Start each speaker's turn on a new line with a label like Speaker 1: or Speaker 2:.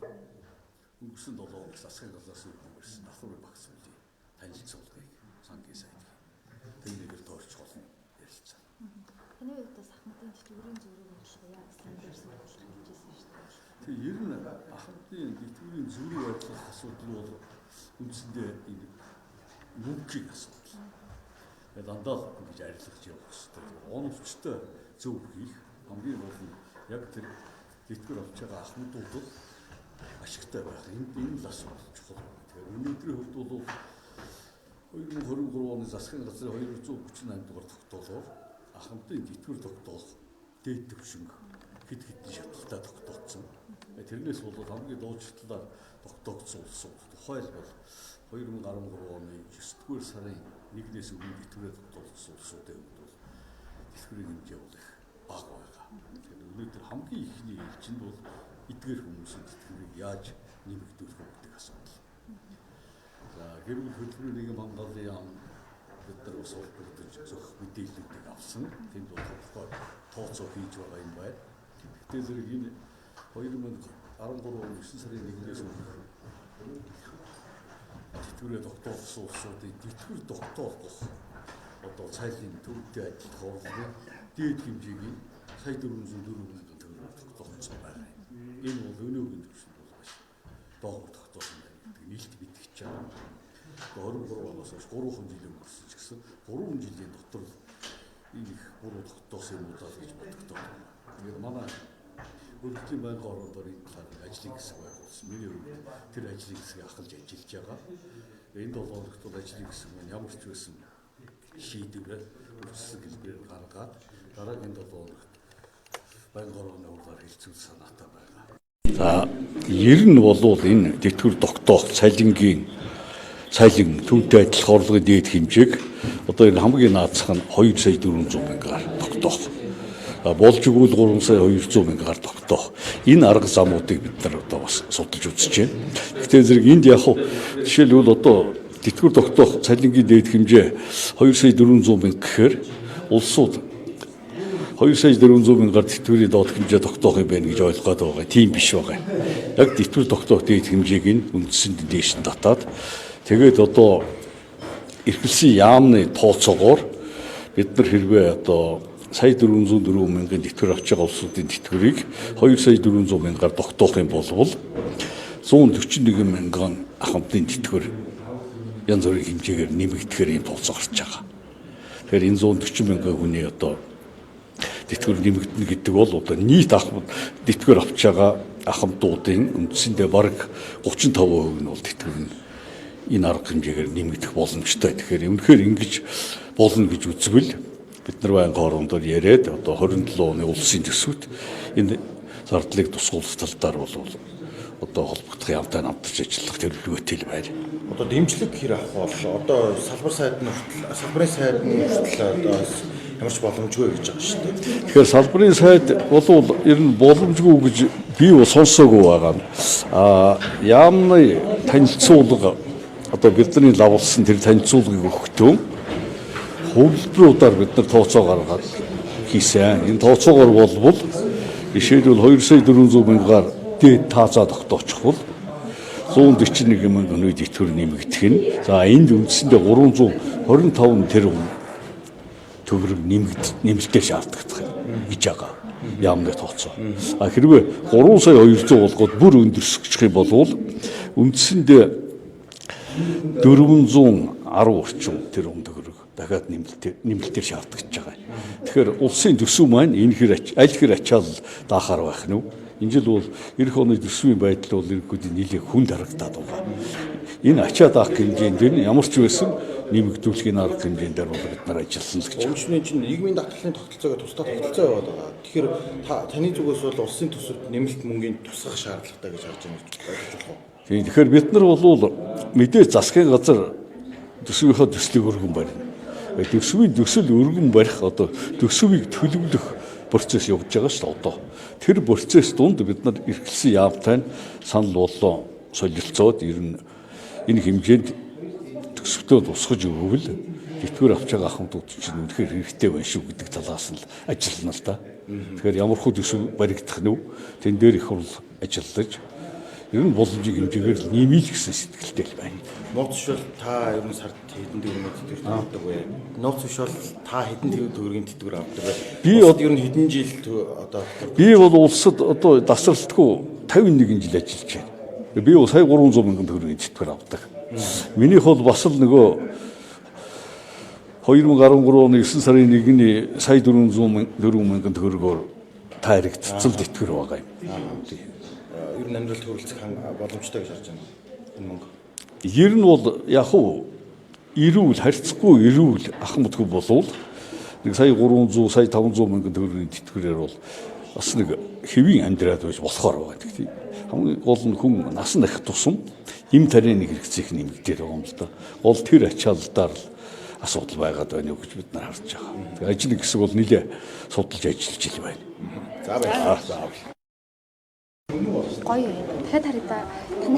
Speaker 1: Өнгөрсөн 7 хоног засгийн газраас өргөн барьсан давхрын багц зүйлийн танилцуулгыг сангийн сайд тэрнийгээр тойрч олон ярилцсан.
Speaker 2: Таны хувьд бас Ахмадын тэтгэврийн зөрүүг барилга яа гэсэн дээрс барилга хэлж байсан шүү дээ.
Speaker 1: Тэгээ ер нь Ахмадын тэтгэврийн зөрүү барилгах асуудал бол үндсэндээ энэ мөнгөний асуудал. Тэгээ дандаа л ингэж арилгаж явах хэрэгтэй. Оновчтой зөв хийх хамгийн гол нь яг тэр тэтгэвэр авч байгаа ахмадуудад ашигтай байх. Энэ л асуудал чухал байна. Тэгэхээр өнөөдрийн хувьд бол 2023 оны засгийн газрын 238 дугаар тогтоолоор ахмадын тэтгэвэр тогтоох дээд түвшинг хэд хэдэн шатлалтай тогтооцсон. Тэрнээс болоод хамгийн доод шатлалаар тогтоогдсон улсууд тухайлбал 2013 оны 9-р сарын 1-ээс өмнө тэтгэврээ тогтоолцсон улсуудын хувьд бол тэтгэврийн хэмжээ бол их бага байгаа. Тэгэхээр өнөөдөр хамгийн ихний ээлжинд бол эдгээр хүмүүсийн тэтгэврийг яаж нэмэгдүүлэх вэ гэдэг асуудал. За гэр бүл хөдөлмөрийн нийгэм хамгааллын яам бид нар бас холбогдож зөх мэдээллүүдийг авсан. Тэнд бол тодорхой тооцоо хийж байгаа юм байна. Гэхдээ зэрэг энэ 2013 оны 9 сарын 1-ээс өмнөх тэтгэврээ тогтоолсон улсуудын тэтгэвэр тогтоолгох одоо цайлын төвтэй ажиллах орлогын дээд хэмжээг нь сая 404 мянган төгрөгөөр тогтоолцсон байна. Энэ бол өнөөгийн түвшинд бол маш доогуур тогтоосон байна гэдэг нийлт мэдгэж байгаа. 23 оноос хойш 3 жил өнгөрсөн ч гэсэн 3 жилийн дотор энэ их буруу тогтоосон юм уу даа гэж бодогдоод байна. Тэгээд манай өргөдлийн байнгын ороондоор энэ талаар ажлын хэсэг байгуулсан. Миний хувьд тэр ажлын хэсгийг ахалж ажиллаж байгаа. Энэ 7 хоногт бол ажлын хэсэг маань ямар ч байсан шийдвэрээ үйлчлэг хэлбэрээр гаргаад дараагийн 7 хоногт байнгын орооны хурлаар хэлцүүл санаатай байгаа. За ер нь болвол энэ тэтгэвэр тогтоох цалингийн цалин түүнтэй адилх орлогын дээд хэмжээг одоо энэ хамгийн наацх нь 2 сая 400 мянгаар тогтоох. Болж игэл 3 сая 200 мянгаар тогтоох. Энэ арга замуудыг бид нар одоо бас судалж үзэж байна. Гэхдээ зэрэг энд яг хуу жишээлбэл одоо тэтгэвэр тогтоох цалингийн дээд хэмжээ 2 сая 400 мянга гэхээр улсууд 2 сая 400 мянгаар тэтгэврийн доод хэмжээ тогтоох юм байна гэж ойлгоод байгаа. Тийм биш байгаа. Яг тэтгэвэр тогтоох дээд хэмжээг нь үндсэнд дээш нь татаад тэгээд одоо эрхэлсэн яамны тооцоогоор бид нар хэрвээ одоо сая 404 мянган тэтгэвэр авч байгаа улсуудын тэтгэврийг 2 сая 400 мянгаар тогтоох юм бол 141 мянган ахмадын тэтгэвэр янз бүрийн хэмжээгээр нэмэгдэхээр юм тооцоо гарч байгаа. Тэгэхээр энэ 140 мянган хүний одоо тэтгэвэр нэмэгдэнэ гэдэг бол одоо нийт ахмад тэтгэвэр авч байгаа ахмадуудын үндсэндээ бараг 35% нь бол тэтгэвэр нь энэ арга хэмжээгээр нэмэгдэх боломжтой. Тэгэхээр үнэхээр ингэж болно гэж үзвэл бид нар байнгын орондоор яриад одоо 27 оны улсын төсөвт энэ зардлыг тусгуулах тал дээр бол одоо холбогдох яамтай намтарч ажиллах төлөвлөгөөтэй л байна.
Speaker 3: Одоо дэмжлэг хэр авах бол одоо салбар сайд нь хүртэл салбарын сайд нь хүртэл одоо ямар ч боломжгүй гэж байгаа шүү дээ.
Speaker 1: Тэгэхээр салбарын сайд болвол ер нь боломжгүй гэж би бол сонсоогүй байгаа. Аа яамны танилцуулга одоо бидний лавлсан тэр танилцуулгыг өгөхдөө хувилбаруудаар бид нар тооцоо гаргаад хийсэн. Энэ тооцоогоор болвол жишээлбэл 2 сая 400 мянгаар дээд таазаа тогтоочих бол 141 мянган хүний тэтгэвэр нэмэгдэх нь. За энд үндсэндээ 325 тэрбум төгрөг нэмэлтээр шаардлагатай гэж байгаа. Яамны тооцоо. А хэрвээ 3 сая 200 болгоод бүр өндөрсгчих юм бол үндсэндээ 410 орчим тэрбум төгрөг дахиад нэмэлтээр шаардлагатай байгаа. Тэгэхээр улсын төсөв маань энэ хэр аль хэр ачаал даахаар байх нь вэ? Энэ жил бол эх оны төсвийн байдал бол иргэдийн нэлээд хүнд харагдаад байгаа. Энэ ачаа даах хэмжээнд нь ямар ч байсан нэмэгдүүлэхийн арга хэмжээнд дээр бол бид нар ажиллана л гэж.
Speaker 3: Өмнөчний чинь нийгмийн даатгалын тогтолцоогоо тусдаа тогтолцоо яваад байгаа. Тэгэхээр таны зүгээс бол улсын төсөвт нэмэлт мөнгөний тусгах шаардлагатай гэж харж байна гэж ойлгож болох уу?
Speaker 1: Тийм. Тэгэхээр бид нар бол мэдээ засгийн газар төсвийнхөө төслийг өргөн барина. Төсвийн төсөл өргөн барих одоо төсвийг төлөвлөх процесс явж байгаа шүү дээ одоо. Тэр процесс дунд бид нар эрхэлсэн яамтай нь санал боллоо солилцоод ер нь энэ хэмжээнд төсөвтөө тусгаж өгвөл тэтгэвэр авч байгаа ахмадууд чинь үнэхээр хэрэгтэй байна шүү гэдэг талаас нь ажиллана л да. Тэгэхээр ямар хөө төсөв баригдах нь вэ? Тэн дээр их хурл ажиллаж Ер нь боломжийн хэмжээгээр л нэмий л гэсэн сэтгэлтэй л байна.
Speaker 3: Нууц биш бол та ер нь сард хэдэн төгрөгийн тэтгэвэр авдаг вэ? Нууц биш бол та хэдэн төгрөгийн тэтгэвэр авдаг вэ?
Speaker 1: Би
Speaker 3: Улсад ер нь хэдэн жил одоо
Speaker 1: Би бол улсад одоо дасралтгүй 51 жил ажиллаж байна. Би бол сая 300 мянган төгрөгийн тэтгэвэр авдаг. Минийх бол бас л нөгөө 2013 оны 9 сарын 1-ний сая 404 мянган төгрөгөөр тааригдсан тэтгэвэр байгаа юм.
Speaker 3: Ер нь амьдралд хөрөлцөх боломжтой гэж харж байна. Энэ мөнгө.
Speaker 1: Ер нь бол яг уу эрүүл харьцахгүй эрүүл ахмадгүй болвол нэг сая 300 сая 500 мянган төгрөгийн тэтгэврээр бол бас нэг хэвийн амьдраад байж болохоор байгаа. Гэхдээ хамгийн гол нь хүн нас нь их тусам эм тарианы хэрэгцээх нэмэгдээд байгаа юм л да. Гол тэр ачааллаар л асуудал байгаад байна юу гэж бид нар харж байгаа. Тэгээ ажил хэсэг бол нэлээ судалж ажиллаж ил байна.
Speaker 3: За баярлалаа.
Speaker 2: Гоё юм. Дахиад харъя да. Таны